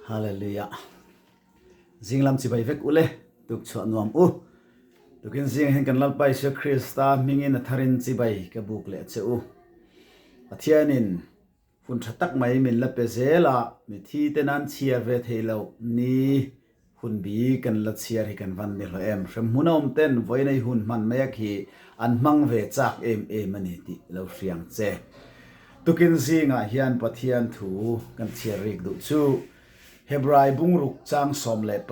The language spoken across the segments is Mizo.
Hallelujah. Zinglam chibai vek ule, tuk chhuah nuam u. Tukin zing hian kan Lalpa Isua Krista hmingin a tharin chibai ka buk leh che u. Pathianin Hun tha tak mai min la pe zel a, mithi te nan chhiar ve thei loh ni hun bi kan la chhiar hi kan van ni hlawh em. Hremhmun a awm ten vawiinei hun hman mai a khi an hmang ve chak em em a ni tih lo hriang che. Tukin zingah hian Pathian thu kan chhiar rik duh chu Hebrai bungruk chang 14,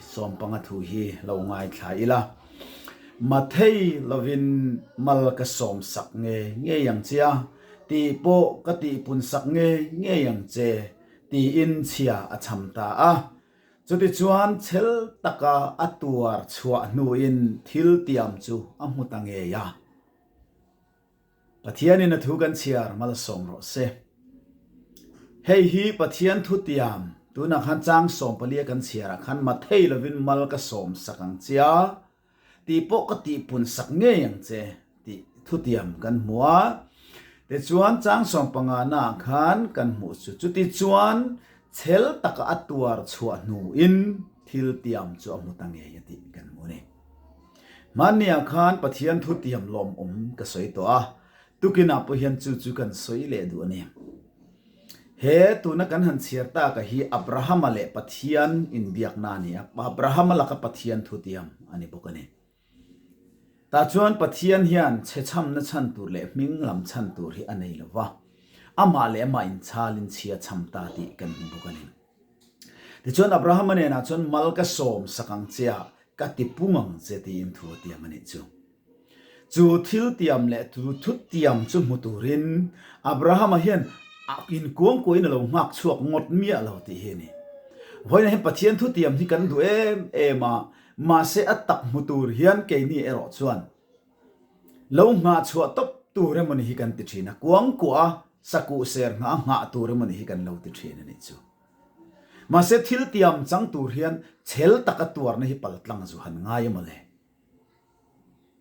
15 thu hi lo ngaithla ila. Mathei lovin mal ka sawmsak nge ngei ang che a, tih pawh ka tihpunsak nge ngei ang che, tiin chhia a cham ta a. Chutichuan chhel taka a tuar chhuah hnuin thil tiam chu a hmu ta ngei a. Pathianin a thu kan chhiar malsawm rawh se. Hei hi Pathian thutiam, tunah khan chang 14 a kan chhiarah khan mathei lovin mal ka sawm sak ang che a, tih pawh ka tihpun sak ngei ang che tih thutiam kan hmu a. Tichuan chang 15 naah khan kan hmuh chu chutichuan chhel taka a tuar chhuah hnuin thil tiam chu a hmu ta ngei a tih kan hmu a ni. Hmanniah khan Pathian thutiam lawmawm ka sawi tawh a, tukinah pawh hian chu chu kan sawi leh duh a ni. He tuna kan han chhiar taka hi Abrahama leh Pathian inbiakna a ni a, Abrahama laka Pathian thutiam a ni bawk a ni. Tah chuan Pathian hian chhechhamna chhan tur leh hming lam chhan tur hi a nei lo va, amah leh amah inchalin chhia chham ta tih kan hmu bawk a ni. Tichuan Abrahama hnenah chuan mal ka sawm sak ang che a, ka ti pung ang che tiin thu a tiam a nih chu. Chu thil tiam leh chu thu tiam chu hmu turin Abrahama hian a inkuangkuahin a lo nghak chhuak ngawt miah lo tih hi a ni. Vawiinah hian Pathian thu tiam hi kan duh em em a, mahse a tak hmu tur hian keini erawh chuan lo nghah chhuah tawp tur emawni hi kan ti thin a, kuangkuah a sakuh ser nghah a nghah tur emawni hi kan lo ti thin a nih chu. Mahse thil tiam chang tur hian chhel taka tuarna hi paltlang zu han ngai emaw le?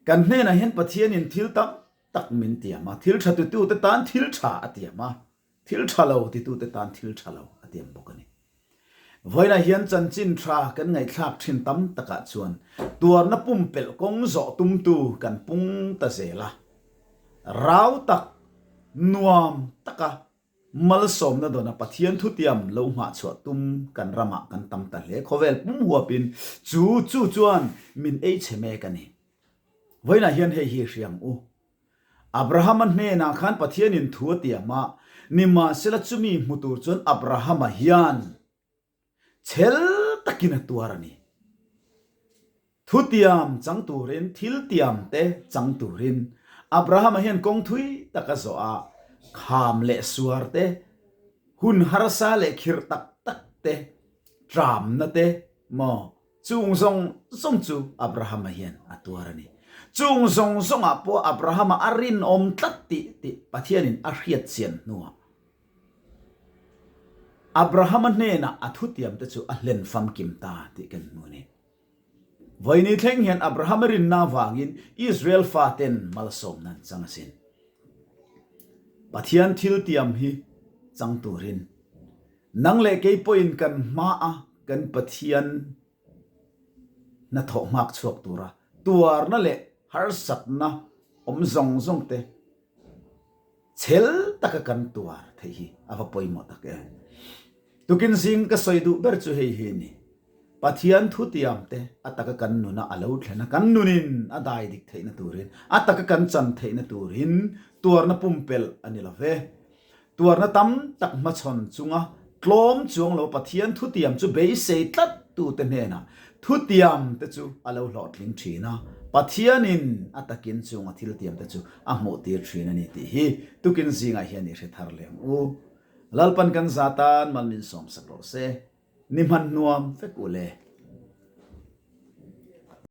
Kan hnenah hian Pathianin thil tam tak min tiam a, thil tha titute tan thil tha a tiam a, thil tha lo titute tan thil tha lo a tiam bawk a ni. Vawiinah hian chanchin tha kan ngaihthlak thin tam takah chuan tuarna pumpelh kawng zawh tumtu kan pung ta zel a, rau tak, nuam taka Malsawmna dawna Pathian thutiam lo nghahchhuah tum kan ramah kan tam ta hle. Khawvel pum huapin chu chu chuan min ei chhe mek a ni. Vawiinah hian hei hi hriang u. Abrahama hnenah khan Pathianin thu a tiam a, nimahsela chumi hmu tur chuan Abrahama hian Chhel takin a tuar a ni. Thutiam chang turin, thil tiam te chang turin Abrahama hian kawng thui tak a zawh a, kham leh suar te, hun harsa leh khirh tak tak te, tramna te maw chung zawng zawng chu Abrahama hian a tuar a ni. Chung zawng zawngah pawh Abrahama a rinawm tlat tih tih Pathianin a hriat chian hnuah Abrahama hnenah a thutiamte chu a hlen famkim ta tih kan hmu a ni. Vawiini thleng hian Abrahama rinna avangin Israel faten malsawmna an chang asin. Pathian thiltiam hi chang turin nang leh kei pawhin kan hmaa kan Pathian hnathawh nghak chhuak tura tuarna leh harsatna awm zawng zawng te Chhel taka kan tuar theih hi a va pawimawh tak em. Tukin zing ka sawi duh ber chu hei hi a ni. Pathian thutiam te a taka kan nuna a lo thlen a, kan nunin a dai dik theihna turin, a taka kan chan theihna turin tuarna pumpelh a ni lo ve. Tuarna tam tak hmachhawn chunga tlawm chuang lo Pathian thutiam chu beisei tlat tute hnenah thutiam te chu a lo hlawhtling thin a, Pathianin a takin chunga thiltiam te chu a hmuhtir thin a ni tih hi tukin zingah hian i hre thar leh ang u. Lalpan kan za tan mal min sawmsak rawh se. Ni hman hnuam vek u le.